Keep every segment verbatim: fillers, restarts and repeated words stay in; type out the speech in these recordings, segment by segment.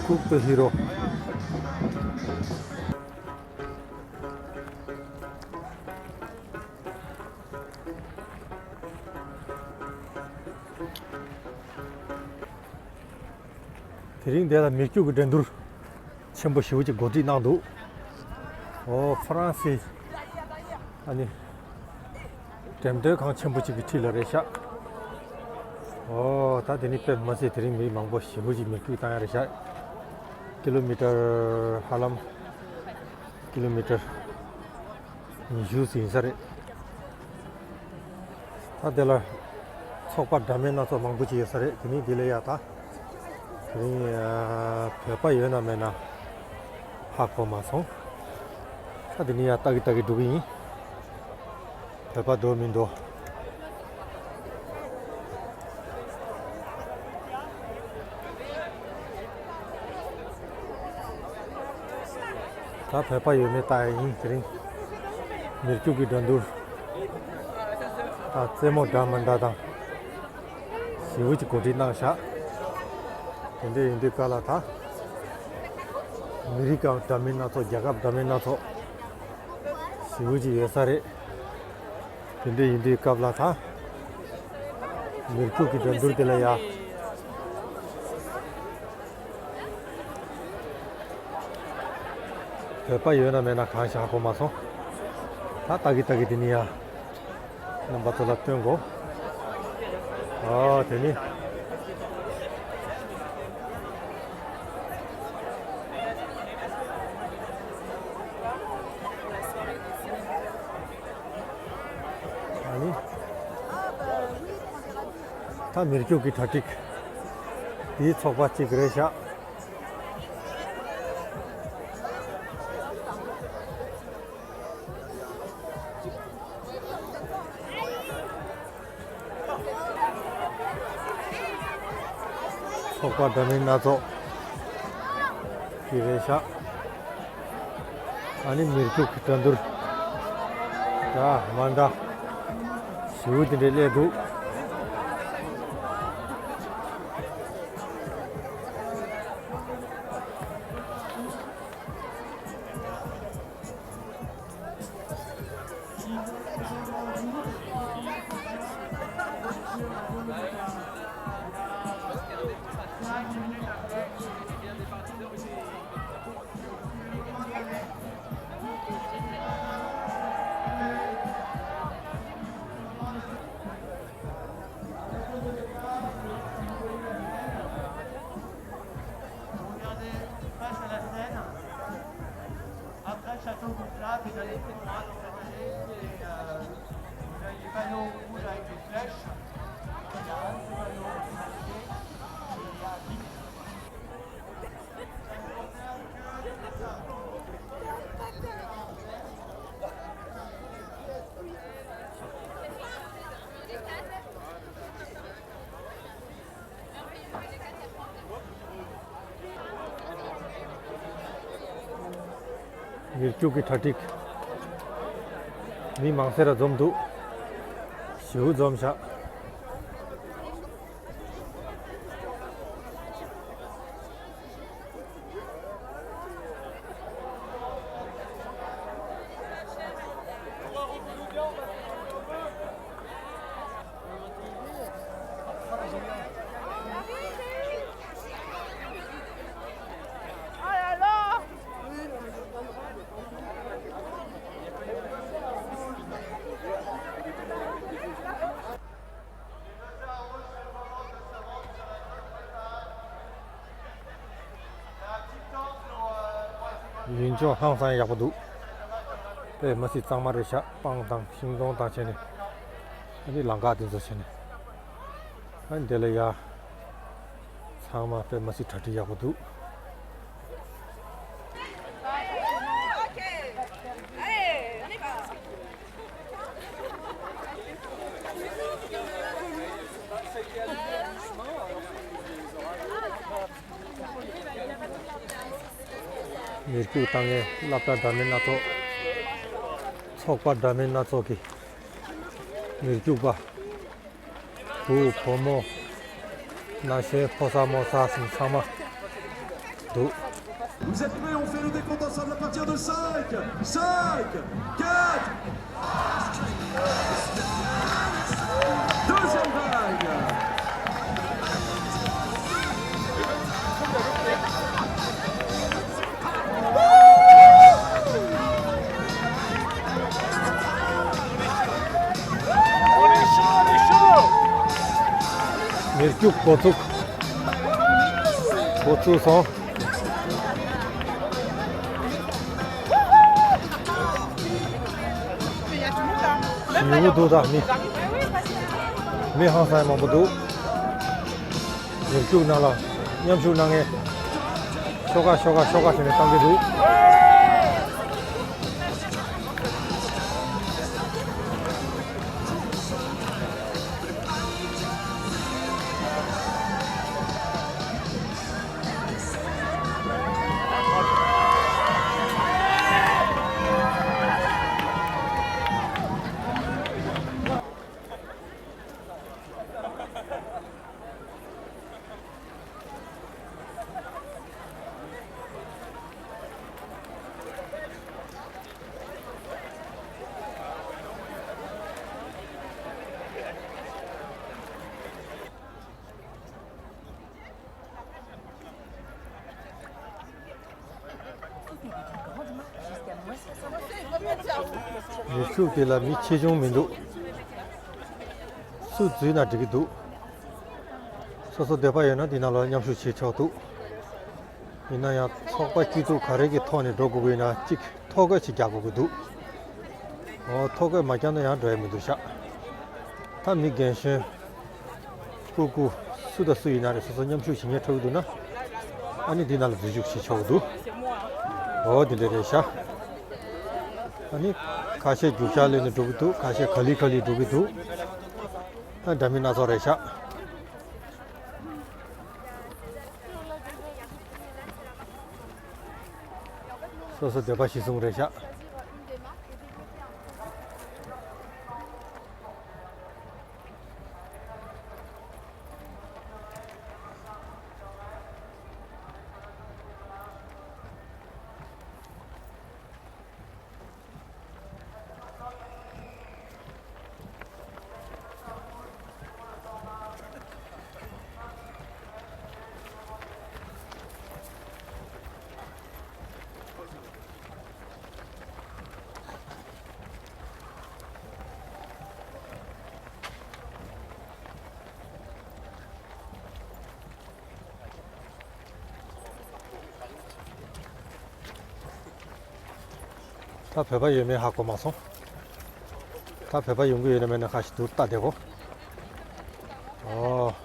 ཐུག་ཏུ་ཧི་རོ། དེ་རིང་འདི་ལ་མི་རྒྱུག་གི་འགྲན་བསྡུར་ཆེན་པོ་ཞེ་པོ་ཅིག་གོ་སྒྲིག་གནང་འདུག་ཨོ་ཧྥ་རན་སི་ཨ་ནི་འགྲེམས་སྟོན་ཁང་ཆེན་པོ་ཅིག་གི་འཁྲིས་ལ་རེད་ཤག་ཨོ་ད་དེ་ནི་དཔེ་མ་སྲིད་དེ་རིང་མི་མང་པོ་ཞེ་པོ་ཅིག་མི་རྒྱུག་བཏང་ཡ་རེད་ཤག་ཀི་ལོ་མི་ཊར་ཧ་ལམ་ཀི་ལོ་མི་ཊར་ཉི་ཤུ་ཙམ་ཡིན་ས་རེད། ད་དེ་ལ་ཚོགས་པ་འདྲ་མིན་སྣ་ཚོགས་མང་པོ་ཅིག་ཡོད་ས་རེད། དེ་ནི་དེ་ལས་ཡག་ད་དེ་རིང་བོད་པ་ཡོད་ན་མེད་ན་ཧ་གོ་མ་སོང་། ད་དེ་ནི་ཡག་ལྟ་གི་ལྟ་གི་འགྲོ་གི་ཡིན། བོད་པ་འདུག་མི་འདུག་ད་བོད་པ་ཡོད་མེད་ལྟ་ཡ་ཡིན། དེ་རིང་མི་རྒྱུག་གི་འགྲན་བསྡུར་ད་རྩེད་མོ་འདྲ་མི་འདྲ་དང་ཞེ་པོ་ཅིག་གོ་སྒྲིག་གནང་ཤག་དེ་འདྲ་ཡིན་དུས་སྐབས་ལ་ད་མི་རིགས་འདྲ་མིན་སྣ་ཚོགས། རྒྱལ་ཁབ་འདྲ་མིན་སྣ་ཚོགས་ཞེ་པོ་ཅིག་ཡོད་ས་རེད། དེ་འདྲ་ཡིན་དུས་སྐབས་ལ་ད་མི་རྒྱུག་གི་འགྲན་བསྡུར་དེ་ལ་ཡ་བོད་པ་ཡོད་ན་མེད་ན་གང་ཤེས་ཧ་གོ་མ་སོང་། ད་ལྟ་གི་ལྟ་གི་དེ་ནི་ཡ་རྣམ་པ་ཚོ་ལ་སྟོན་གོ། ཨོ་དེ་ནི། ཨ་ནི། ད་མི་རྒྱུག་གི་གྲ་སྒྲིག་དེའི་ཚོགས་པ་གཅིག་རེད་ཤག་ཚོགས་པ་འདྲ་མིན་སྣ་ཚོགས་ཀྱི་རེད་ཤག་ཨ་ནི་མི་རྒྱུག་གི་འགྲན་བསྡུར་འདྲ་མ་འདྲ་ཞེ་པོ་དེ་འདྲ་སླེབས་འདུག Regardez face à la scène. Après le château gonflable, vous allez tout droit dans cette allée et euh, vous avez les panneaux rouges avec des flèches. Il y a onze panneaux indiqués et il y a dix minutes. མི་རྒྱུག་གི་གྲ་སྒྲིག་མི་མང་སེ་ར་འཛོམས་འདུག་ཞེ་པོ་འཛོམས་ཤག་ཡུལ་ལྗོངས་ཧང་སང་ཡག་པོ་འདུག་དཔེ་མི་སྲིད་གཙང་མ་རེད་ཤག་སྤང་དང་ཤིང་སྡོང་དང་བྱས་ནས་ཨ་ནི་ལམ་ཁ་དེ་ཚོ་བྱས་ནས་ཨ་ནི་དེ་ལ་ཡ་ཚང་མ་དཔེ་མི་སྲིད་གྲ་སྒྲིག་ཡག་པོ་འདུག་མི་རྒྱུག་བཏང་མཁན་སློབ་གྲྭ་འདྲ་མིན་སྣ་ཚོགས། ཚོགས་པ་འདྲ་མིན་སྣ་ཚོགས་ཀྱི་མི་རྒྱུག་པ། བུ་བུ་མོ། ན་གཞོན་ཕོ་གསར་མོ་གསར་ཟིན་ཚང་མ། འདུག Vous êtes prêts? On fait le décompte ensemble à partir de cinq, cinq, quatre. Deuxième vague. མི་རྒྱུག་འགོ་ཚུགས། འགོ་ཚུགས་སོང་། ཞེ་པོ་འདུག་ད་མི། མི་ཧང་སང་མང་པོ་འདུག་མི་རྒྱུག་ནང་ལ་མཉམ་ཞུགས་གནང་མཁན། ཤོག་ཁ་ཤོག་ཁ་ཤོག་ཁ་བྱས་ནས་བཏང་གི་འདུག་མི་ཤུགས་དེ་ལ་མི་ཆེ་ཆུང་མི་འདུག་སུ་འཛུལ་ན་འགྲིག་གི་འདུག་སོ་སོ་འདོད་པ་ཡོད་ན་འདི་ནང་ལ་མཉམ་ཞུགས་བྱེད་ཆོག་འདུག་ཡིན་ན་ཡང་ཚོགས་པ་སྐྱིད་སྡུག་ག་རེ་གི་ཐོག་ནས་འགྲོ་དགོས་ཀྱི་ཡོད་ན་གཅིག་ཐོ་འགོད་ཅིག་རྒྱག་དགོས་ཀྱི་འདུག་འོ་ཐོ་འགོད་མ་རྒྱག་ན་ཡང་འགྲོ་ཡ་མི་འདུག་ཤག་ད་མི་རྒན་གཞོན། སྤུ་གུ། སུ་དང་སུ་ཡིན་ན་རེད། སོ་སོ་མཉམ་ཞུགས་བྱེད་མཁན་འཕྲོད་ཀྱི་འདུག་ན། ཨ་ནི་འདི་ནང་ལ་འཛུལ་ཞུགས་བྱེད་ཆོག་གི་འདུག་འོ་འདི་འདྲ་རེད་ཤག་ཨ་ནི་ཁ་ཤས་རྒྱུག་ཤར་སླེབས་ནས་འགྲོ་གི་འདུག་ཁ་ཤས་ག་ལེ་ག་ལེ་འགྲོ་གི་འདུག་ཨ་འདྲ་མིན་སྣ་ཚོགས་རེད་ཤག་སོ་སོ་འདོད་པ་གཞིར་བཟུང་རེད་ཤག་ད་བོད་པ་ཡོད་མེད་ཧ་གོ་མ་སོང་། ད་བོད་པ་ཡོང་གི་ཡོད་ན་མེད་ན་ཁ་ཤས་འདུག་ལྟ་བསྡད་གོ། ཨོ།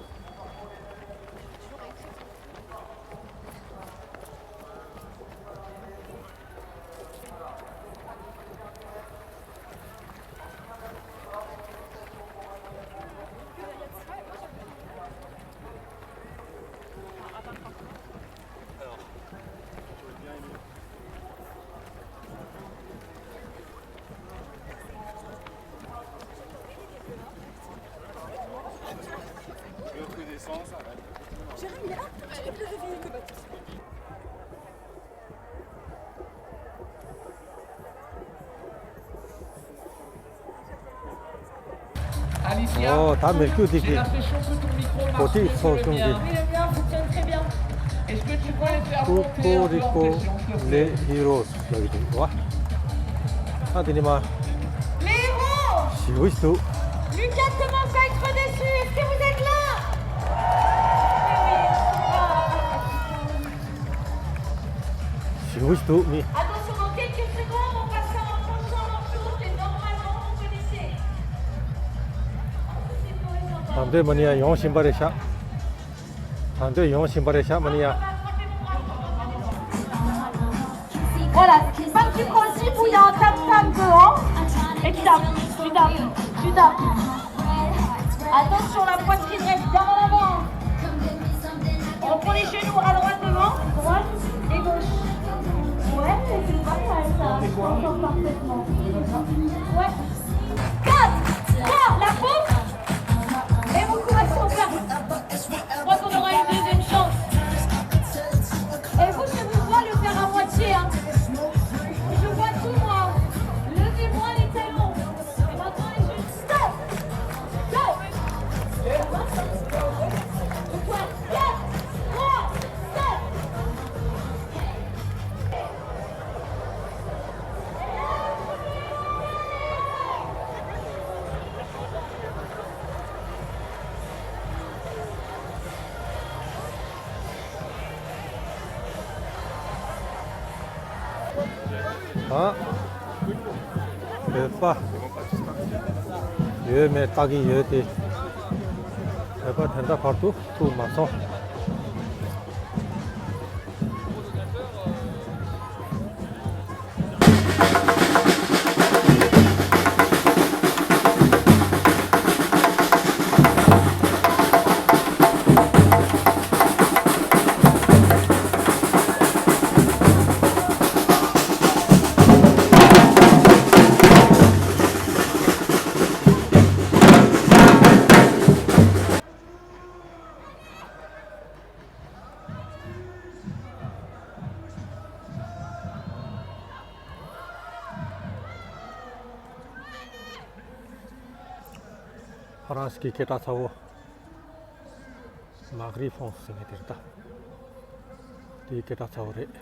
ཨོ། ད་མི་རྒྱུག་འདི་གི་གོ་སྒྲིག་ཚོགས་ཆུང་གི། ཀུ་ཀོ་རི་ཀོ་ལེ་ཧི་རོ་ལབ་ཀྱི་འདུག་བ། ཨ་དེ་ནི་མ། ཞེ་པོ་ཞིག་འདུག Lucas commence à être déçu. Est-ce que vous êtes là? ཞེ་པོ་ཞིག་འདུག་མི། Attention, dans quelques secondes, on passe en changeant leur tour que normalement vous connaissez. ད་འདོད་མ་ནི་ཡ་ཡོང་བཞིན་པ་རེད་ཤག་ད་འདོད་ཡོང་བཞིན་པ་རེད་ཤག་མ་ནི་ཡ། Voilà, pas de psychose, il y a un tam-tam dehors. Et tu tapes, tu tapes, tu tapes. Attention, la poitrine reste bien en avant. On prend les genoux à droite devant, droite et gauche. Ouais, c'est pas mal ça. On s'en sort parfaitement. Ouais. Quatre, trois, la paume. Et vous commencez en place. Je crois qu'on aura une deuxième chance. Et vous, ཨ། བོད་པ་ཡོད་མེད་ལྟ་གི་ཡོད་དེ། བོད་པ་དེ་འདྲ་བར་དུ་ཐུག་མ་སོང་། ཧྥ་རན་སི་གི་སྐད་གྲགས་ཚ་བོ་མག་རི་ཧྥོང་ཟེར་མཁན་དེ་རེད་ད། དེའི་སྐད་གྲགས་ཚ་བོ་རེད།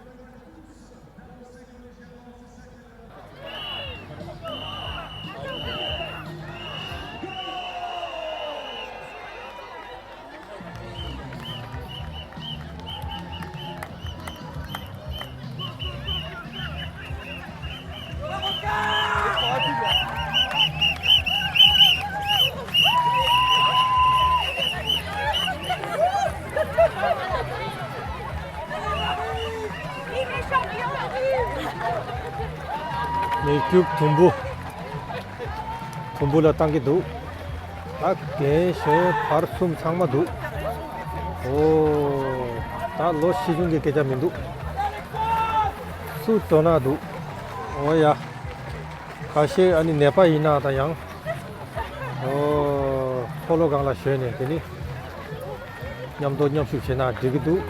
མིག་ཅུབ་དུམ་བུ། དུམ་བུ་ལ་བཏང་གི་འདུག་ད་རྒན་གཞོན་བར་གསུམ་ཚང་མ་འདུག་ཨོ། ད་ལོ་ཆེ་ཆུང་གི་སྐད་ཆ་མི་འདུག་སུ་འགྲོ་ན་འདུག་ཨོ་ཡ། ཁ་ཤས་ཨ་ནི་ནད་པ་ཡིན་ན་ད་ཡང་། ཨོ། འཁོར་ལོ་སྒང་ལ་ཞོན་ནས་དེ་ནི། མཉམ་དུ་མཉམ་ཞུགས་བྱས་ན་འགྲིག་གི་འདུག་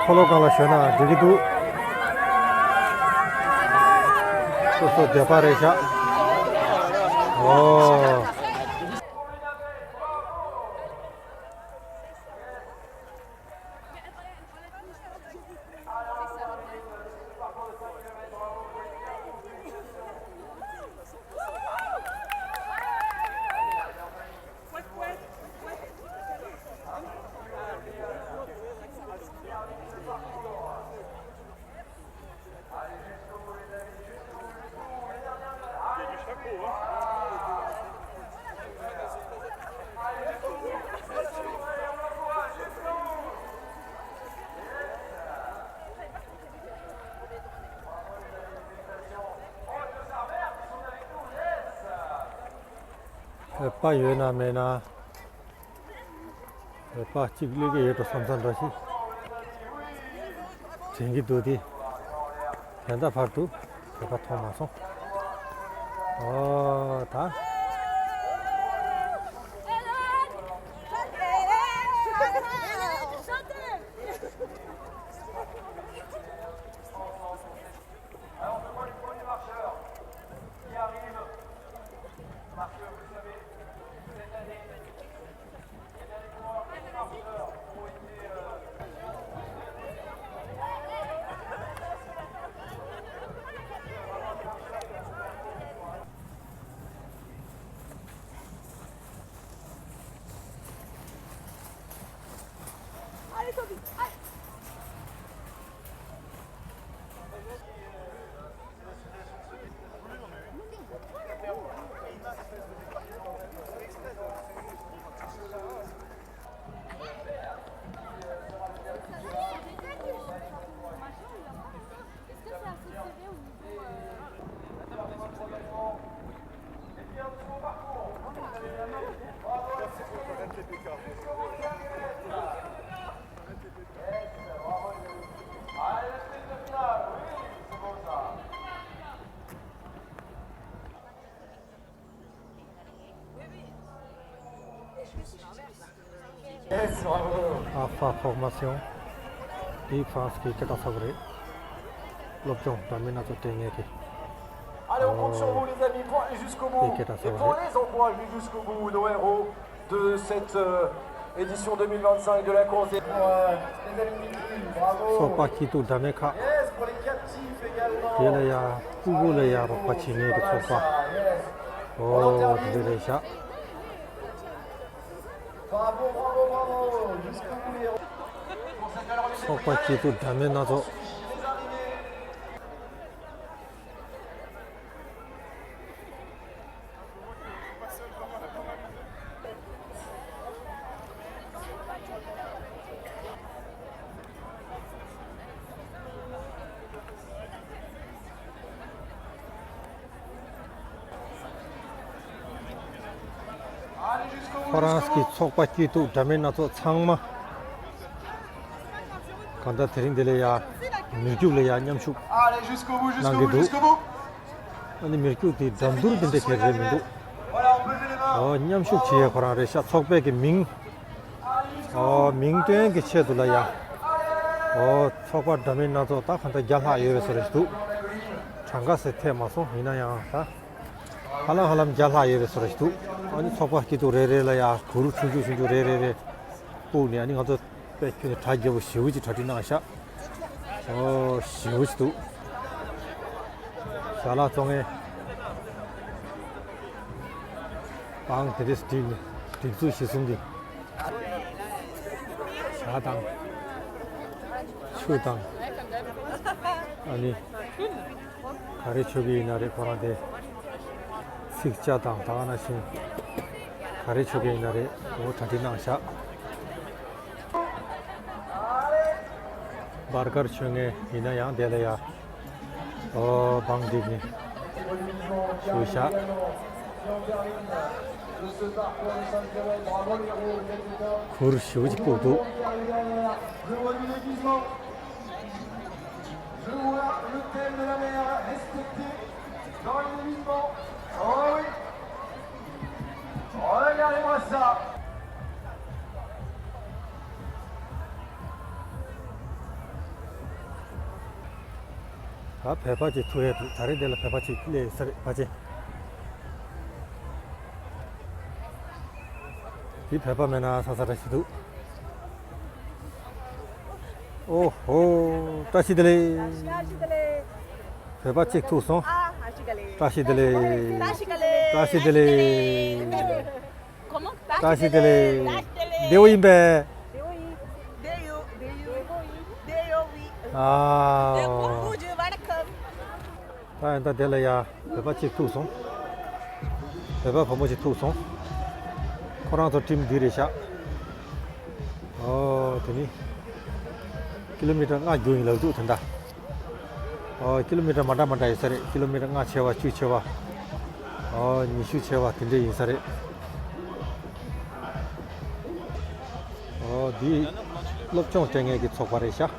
འཁོར་ལོ་སྒང་ལ་ཞོན་ན་འགྲིག་གི་འདུག་སོ་སོ་འདོད་པ་རེད་ཤག་ཨོ། བོད་པ་ཡོད་ན་མེད་ན། བོད་པ་གཅིག་སླེབས་ཀྱི་ཡོད་འགྲོ་བསམ་ས་འདྲ་ཞིག་དྲན་གྱི་འདུག་དེ། ད་ལྟ་བར་དུ་བོད་པ་མཐོང་མ་སོང་། ཨོ་ད། Alors, je vois les premiers marcheurs qui arrivent. Parce que vous savez, cette année, eh bien, les premiers marcheurs ont été, euh, Alpha Formation. འདི་ཧྥ་རན་སི་གི་སྐད་གྲགས་ཚ་བོ་རེད། སློབ་སྦྱོང་འདྲ་མིན་སྣ་ཚོགས་སྤྲད་མཁན་གྱི། Allez, on compte sur vous, les amis, pour aller jusqu'au bout. Allez, pour aller jusqu'au bout, nos héros de cette euh, édition deux mille vingt-cinq de la course des. Pour euh, les amis, bravo. ཚོགས་པ་སྐྱིད་སྡུག་འདྲ་མིན་ཁག Yes, pour les captifs également. དེ་ལ་ཡ་སྤུ་གུ་ལ་ཡ་རོགས་པ་བྱེད་མཁན་གྱི་ཚོགས་པ། Yes. ཨོ་དེ་འདྲ་རེད་ཤག Bravo, bravo, bravo. Jusqu'au bout, les héros. ཚོགས་པ་སྐྱིད་སྡུག་འདྲ་མིན་སྣ་ཚོགས། ཧྥ་རན་སི་གི་ཚོགས་པ་སྐྱིད་སྡུག་འདྲ་མིན་སྣ་ཚོགས་ཚང་མ། གང་ལྟར་དེ་རིང་འདི་ལ་ཡ། མི་རྒྱུགས་ལ་ཡ་མཉམ་ཞུགས་གནང་གི་འདུག་ཨ་ནི་མི་རྒྱུགས་དེ་འགྲན་བསྡུར་དེ་འདྲ་གས་རེད་མི་འདུག་ཨོ་མཉམ་ཞུགས་བྱེད་ཡས་ཁོ་རང་རེད་ཤག་ཚོགས་པའི་གི་མིང་། ཨོ་མིང་སྟོན་གྱི་ཆེད་དུ་ལ་ཡ། ཨོ་ཚོགས་པ་འདྲ་མིན་སྣ་ཚོགས་ད་གང་ལྟར་བརྒྱ་ལྷག་ཡོད་པའི་བཟོ་འདྲ་ཞིག་འདུག་གྲངས་ཀ་ཟེར་ཐེབས་མ་སོང་ཡིན་ན་ཡང་ད། ཧ་ལམ་ཧ་ལམ་བརྒྱ་ལྷག་ཡོད་པའི་བཟོ་འདྲ་ཞིག་འདུག་ཨ་ནི་ཚོགས་པ་སྐྱིད་སྡུག་རེ་རེ་ལ་ཡ་གུར་ཆུང་ཆུང་ཆུང་ཆུང་རེ་རེ་རེ་སྤུག་ནས་ཨ་ནི་ང་ཚོ་དཔེ་ཁྱོན་ནས་གྲ་རྒྱས་པོ་ཞེ་པོ་ཅིག་གྲ་སྒྲིག་གནང་ཤག་ཨོ་ཞེ་པོ་ཅིག་འདུག་ཞལ་ལག་བཙོང་མཁན། པང་དེ་འདྲས་སྒྲིག་ནས་སྒྲིག་འཛུགས་གཞི་བཟུང་གིས། ཇ་དང་། ཆུ་དང་། ཨ་ནི། ག་རེ་མཆོད་ཀྱི་ཡིན་ན་རེད་ཁོ་རང་དེ། ཚིག་ཇ་དང་ད་ག་ནང་བཞིན། ག་རེ་མཆོད་ཀྱི་ཡིན་ན་རེད་འོ་གྲ་སྒྲིག་གནང་བཞག་བར་གར་མཆོད་མཁན་ཡིན་ན་ཡང་དེ་ལ་ཡ། ཨོ་བང་སྒྲིག་ནི་ཞུ་བཞག་གུར་ཞུ་གཅིག་སྤུག་འདུག Je vois le thème de la mer respecté dans les événements. Oh oui. Regardez-moi ça. ད་བོད་པ་ཅིག་ཐུག་ཡས་འདུག་ད་རེས་འདི་ལ་བོད་པ་ཅིག་སླེབས་ས་རེད་ཕལ་ཆེར། འདི་བོད་པ་མེད་ན་ས་ས་ར་ཞིག་འདུག་ཨོ་ཧོ། བཀྲ་ཤིས་བདེ་ལེགས། བཀྲ་ཤིས་བདེ་ལེགས། བོད་པ་གཅིག་ཐུག་སོང་། ཨ་ཧ་ཤི་ག་ལེ། བཀྲ་ཤིས་བདེ་ལེགས། བཀྲ་ཤིས་བདེ་ལེགས། བཀྲ་ཤིས་བདེ་ལེགས། Comment? བཀྲ་ཤིས་བདེ་ལེགས། བཀྲ་ཤིས་བདེ་ལེགས། བདེ་པོ་ཡིན་པས། བདེ་པོ་ཡིན། བདེ་ཡོད། བདེ་ཡོད། བདེ་ཡོད། བདེ་ཡོད། ཨ། ད་ཡང་ད་དེ་ལ་ཡ་བོད་པ་གཅིག་ཐུག་སོང་། བོད་པ་བུ་མོ་གཅིག་ཐུག་སོང་། ཁོ་རང་ཚོ་ཊིམ་འདི་རེད་ཤག་ཨོ་དེ་ནི་ཀི་ལོ་མི་ཊར་ལྔ་རྒྱུག་ཡིན་ལབ་འདུག་དེ་འདྲ། ཨོ་ཀི་ལོ་མི་ཊར་མ་འདྲ་མ་འདྲ་ཡོད་ས་རེད། ཀི་ལོ་མི་ཊར་ལྔ་ཆེ་བ་བཅུ་ཆེ་བ། ཨོ་ཉི་ཤུ་ཆེ་བ་དེ་འདྲས་ཡིན་ས་རེད། ཨོ་འདི་སློབ་སྦྱོང་སྤྲད་མཁན་གྱི་ཚོགས་པ་རེད་ཤག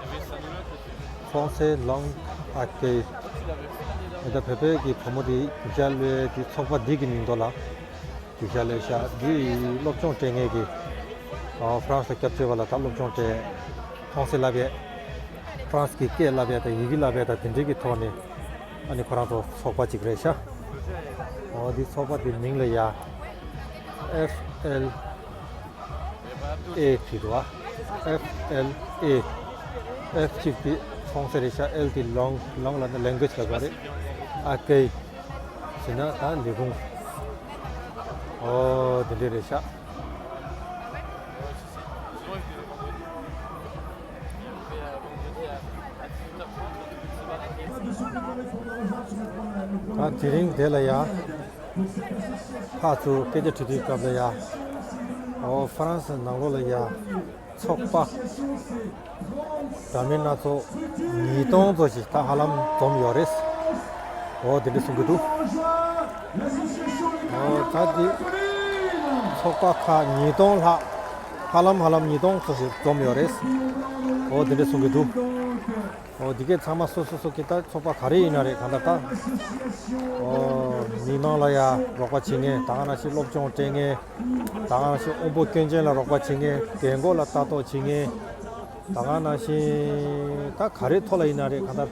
Français langue accueil། ད་བོད་པའི་གི་བུ་མོ་དེ་རྒྱུག་ཤར་གློད་དེ་ཚོགས་པ་འདི་གི་མིང་ཐོག་ལ་རྒྱུག་ཤར་གློད་ཤག་འདི་སློབ་སྦྱོང་སྤྲད་མཁན་གྱི་ཨོ་ཧྥ་རན་སི་ལ་སྐྱབས་བཅོལ་བ་ལ་ད་སློབ་སྦྱོང་སྤྲད། ཧྥ་རན་སི་བསླབ་ཡས། ཧྥ་རན་སི་གི་སྐད་བསླབ་ཡས་དང་ཡི་གེ་བསླབ་ཡས་དང་དེ་འདྲའི་གི་ཐོག་ནས་ཨ་ནི་ཁོ་རང་ཚོ་ཚོགས་པ་གཅིག་རེད་ཤག་ཨོ་འདི་ཚོགས་པ་དེ་མིང་ལ་ཡ། F L A བྲིས་འདུག་ཨ། F L A། F གཅིག་དེ་ཧྥ་རན་སི་རེད་ཤག L དེ་langue langue ལབ་ན་language ལབ་པ་རེད། ཨ་ཀེ། ཟེར་ན་ད་ལས་ཁུངས། ཨོ་དེ་འདྲས་རེད་ཤག་ད་དེ་རིང་དེ་ལ་ཡ། ཕར་ཚུར་སྐད་ཆ་དྲི་དུས་སྐབས་ལ་ཡ། ཨོ་ཧྥ་རན་སི་ནང་ལོགས་ལ་ཡ། ཚོགས་པ་འདྲ་མིན་སྣ་ཚོགས་ཉིས་སྟོང་ཙམ་ཞིག་ད་ཧ་ལམ་འཛོམས་ཡོད་རེད། འོ་དེ་འདྲ་གསུང་གི་འདུག་འོ་ད་འདི་ཚོགས་པ་ཁག་ཉིས་སྟོང་ལྷག་ཧ་ལམ་ཧ་ལམ་ཉིས་སྟོང་ཙམ་ཞིག་འཛོམས་ཡོད་རེད། འོ་དེ་འདྲ་གསུང་གི་འདུག་འོ་འདི་གས་ཚང་མ་སོ་སོ་སོ་གི་ད་ཚོགས་པ་ག་རེ་ཡིན་ན་རེད་གང་ལྟར་ད། འོ་མི་མང་ལ་ཡ་རོགས་པ་བྱེད་མཁན་ད་ག་ནང་བཞིན་སློབ་སྦྱོང་སྤྲད་མཁན། ད་ག་ནང་བཞིན་དབུལ་པོ་སྐྱོན་ཅན་ལ་རོགས་པ་བྱེད་མཁན་རྒན་རྒོན་ལ་ལྟ་རྟོག་བྱེད་མཁན། ད་ག་ནང་བཞིན་ད་ག་རེ་ཐོག་ལ་ཡིན་ན་རེད་གང་ལྟར།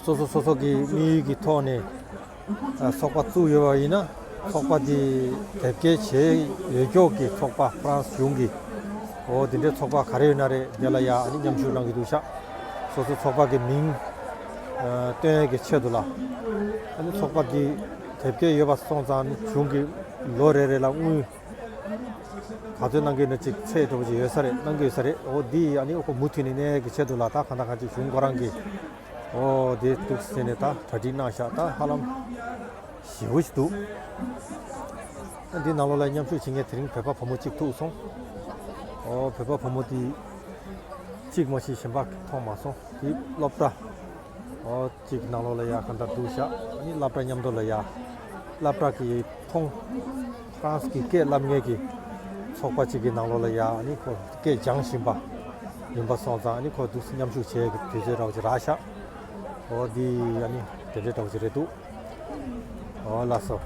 སོ་སོ་སོ་སོ་གི་དམིགས་ཡུལ་གྱི་ཐོག་ནས་ཚོགས་པ་བཙུགས་ཡོད་པ་ཡིན་ན། ཚོགས་པ་དེ་དེབ་སྐྱེལ་བྱས་ཡོད་ཀྱོག་གི་ཚོགས་པ་ཧྥ་རན་སི་གཞུང་གི། འོ་དེ་འདྲའི་ཚོགས་པ་ག་རེ་ཡོད་ན་རེད། དེ་ལ་ཡ་ཨ་ནི་མཉམ་ཞུགས་གནང་གི་འདུག་ཤག་སོ་སོ་ཚོགས་པ་གི་མིང་སྟོན་ཡས་ཀྱི་ཆེད་དུ་ལ། ཨ་ནི་ཚོགས་པ་དེ་དེབ་སྐྱེལ་ཡོད་པ་སོང་ཙང་ནི་གཞུང་གི་ལོ་རེ་རེ་ལ་དངུལ་ག་ཚོད་གནང་གི་ཡོད་ན་ཅིག་ཚད་འདྲ་པོ་ཅིག་ཡོད་ས་རེད། གནང་གི་ཡོད་ས་རེད། འོ་འདི་ཨ་ནི་ཁོ་མུ་མཐུད་ནས་གནས་ཀྱི་ཆེད་དུ་ལ་ད་གང་དང་གང་ཅིག་གཞུང་ཁོ་རང་གིས་འོ་དེ་འདུག་ཟེར་ནས་ད་གྲ་སྒྲིག་གནང་ཤག་ད་ཧ་ལམ་ཞེ་པོ་ཅིག་འདུག་འདི་ནང་ལོགས་ལ་མཉམ་ཞུགས་བྱེད་མཁན་དེ་རིང་བོད་པ་བུ་མོ་གཅིག་ཐུག་སོང་། འོ་བོད་པ་བུ་མོ་དེ་གཅིག་མ་གཏོགས་གཞན་པ་མཐོང་མ་སོང་། དེ་སློབ་གྲྭ་འོ་གཅིག་ནང་ལོགས་ལ་ཡ་གང་ལྟར་འདུག་ཤག་ཨ་ནི་སློབ་གྲྭ་མཉམ་དུ་ལ་ཡ་སློབ་གྲྭ་གི་ཁོང་ཧྥ་རན་སི་གི་སྐད་བསླབ་མཁན་གྱི་ཚོགས་པ་གཅིག་གི་ནང་ལོགས་ལ་ཡ་ཨ་ནི་ཁོ་སྐད་སྦྱང་བཞིན་པ་ཡིན་པ་སོང་ཙང་། ཨ་ནི་ཁོ་འདུག་སེ་མཉམ་ཞུགས་བྱེད་ཀྱི་དུས་ཚོད་འདྲ་པོ་ཅིག་རག་ཤག་འོ་འདི་ཨ་ནི་དེ་འདྲའི་འདྲ་པོ་ཅིག་རེད་འདུག་འོ་ལགས་སོ།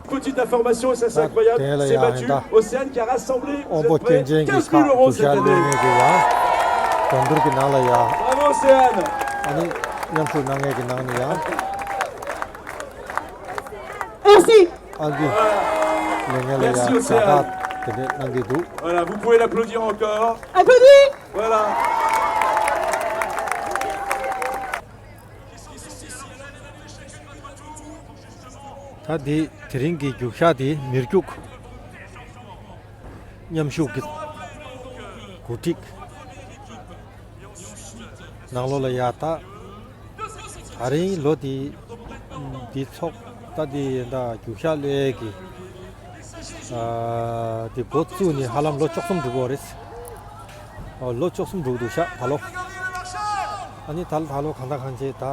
Petite information, ça c'est ད་incroyable, དེ་ལ་c'est ཡ་ཨ་ནི་Mathieu ད་Océane qui a rassemblé, vous དབང་པོ་êtes སྐྱོན་ཅན་གྱི་prêts, quinze mille euros ཁག་དུ་cette ཤར་ལེན་année. མཁན་གྱི་ཡ་འགྲོ་འདུར་གྱི་ནང་ལ་ཡ་Bravo Océane. ཨ་ནི་མཉམ་ཞུགས་གནང་མཁན་གྱི་ནང་ནས་ཡ། Merci. ཨ་ནི་ལས་ངན་ལ་ཡ་Merci Océane. བྱ་དགའ་དེ་འདྲས་གནང་གི་འདུག Voilà, vous pouvez l'applaudir encore. Applaudis. Voilà. ད་དེ་དེ་རིང་གི་རྒྱུགས་ཤག་དེ་མིར་རྒྱུགས་མཉམ་ཞུགས་ཀྱི་གོ་སྒྲིག་ནང་ལོགས་ལ་ཡ་ད། ད་རིང་ལོ་འདི་འདི་ཚོགས་ད་འདི་ཡིན་ད་རྒྱུགས་ཤག་ལས་ཀྱི་ཨ་འདི་འགོ་བཙུགས་ནས་ཧ་ལམ་ལོ་བཅུ་གསུམ་འགྲོ་གི་ཡོད་རེད། ཨོ་ལོ་བཅུ་གསུམ་འགྲོ་གི་འདུག་ཤག་ད་ལོ། ཨ་ནི་ད་ད་ལོ་གང་ལྟར་གང་བྱས་ད།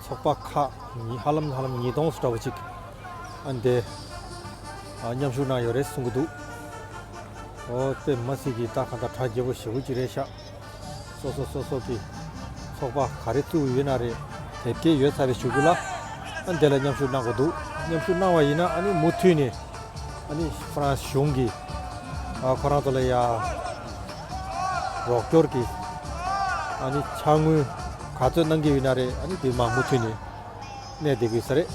ཚོགས་པ་ཁག་ཉིས་ཧ་ལམ་ཧ་ལམ་ཉིས་སྟོང་འདྲ་པོ་ཅིག་ཨ་འདི་ཨ་མཉམ་ཞུགས་གནང་ཡོད་རེད་གསུང་གི་འདུག་ཨོ་དཔེ་མ་སྲིད་ཀྱི་ད་གང་ལྟར་གྲ་རྒྱས་པོ་ཞེ་པོ་ཅིག་རེད་ཤག་སོ་སོ་སོ་སོ་གི་ཚོགས་པ་ག་རེ་བཙུགས་ཡོད་ན་རེད། དེབ་སྐྱེལ་ཡོད་ཚར་བའི་གཞུག་གུ་ལ་ཨ་འདི་ལ་མཉམ་ཞུགས་གནང་དགོས་འདུག་མཉམ་ཞུགས་གནང་བ་ཡིན་ན་ཨ་ནི་མུ་མཐུད་ནས་ཨ་ནི་ཧྥ་རན་སི་གཞུང་གིས་ཨ་ཁོ་རང་ཚོ་ལ་ཡ་རོགས་སྐྱོར་གྱི་ཨ་ནི་ཕྱག་དངུལ་ག་ཚོད་གནང་གི་ཡོད་ན་རེད། ཨ་ནི་དེ་མ་མུ་མཐུད་ནས་གནས་བསྡད་དགོས་ས་རེད།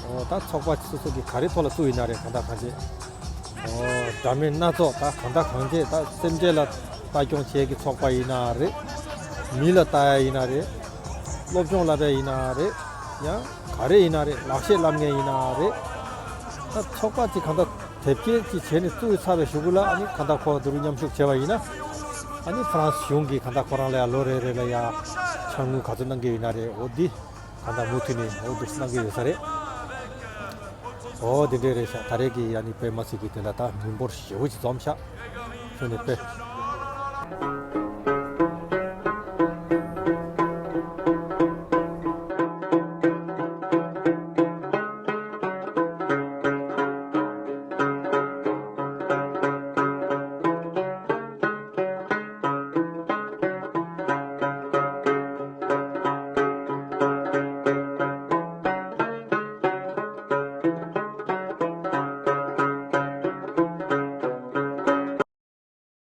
འོ་ད་ཚོགས་པ་སོ་སོ་གི་ག་རེ་ཐོག་ལ་བཙུགས་ཡིན་ན་རེད། གང་ལྟར་གང་བྱེད། འོ་འདྲ་མིན་སྣ་ཚོགས་ད་གང་ལྟར་གང་བྱེད། ད་སེམས་ཅན་ལ་ལྟ་སྐྱོང་བྱེད་ཀྱི་ཚོགས་པ་ཡིན་ན་རེད། མི་ལ་ལྟ་ཡ་ཡིན་ན་རེད། སློབ་སྦྱོང་བསླབ་ཡ་ཡིན་ན་རེད། ཡང་ག་རེ་ཡིན་ན་རེད། ལག་ཤེས་བསླབ་མཁན་ཡིན་ན་རེད། ད་ཚོགས་པ་ཅིག་གང་ལྟར་དེབ་སྐྱེལ་ཅིག་བྱས་ནས་བཙུགས་ཚར་བའི་གཞུག་གུ་ལ་ཨ་ནི་གང་ལྟར་ཁོ་འདི་རུ་མཉམ་ཞུགས་བྱས་པ་ཡིན་ན། ཨ་ནི་ཧྥ་རན་སི་གཞུང་གིས་གང་ལྟར་ཁོ་རང་ལ་ཡ་ལོ་རེ་རེ་ལ་ཡ་ཕྱག་དངུལ་ག་ཚོད་གནང་གི་ཡོད་ན་རེད། འོ་འདི་གང་ལྟར་མུ་མཐུད་ནས་འོ་འདུག་གནང་གི་ཡོད་ས་རེད། འོ་འདི་འདྲས་རེད་ཤག་ད་རེས་ཀྱི་ཨ་ནི་དཔེ་མ་སྲིད་ཀྱི་དེ་འདྲ་ད་མི་འབོར་ཞེ་པོ་ཅིག་འཛོམས་ཤག་ཁྱོན་ནས་དཔེ།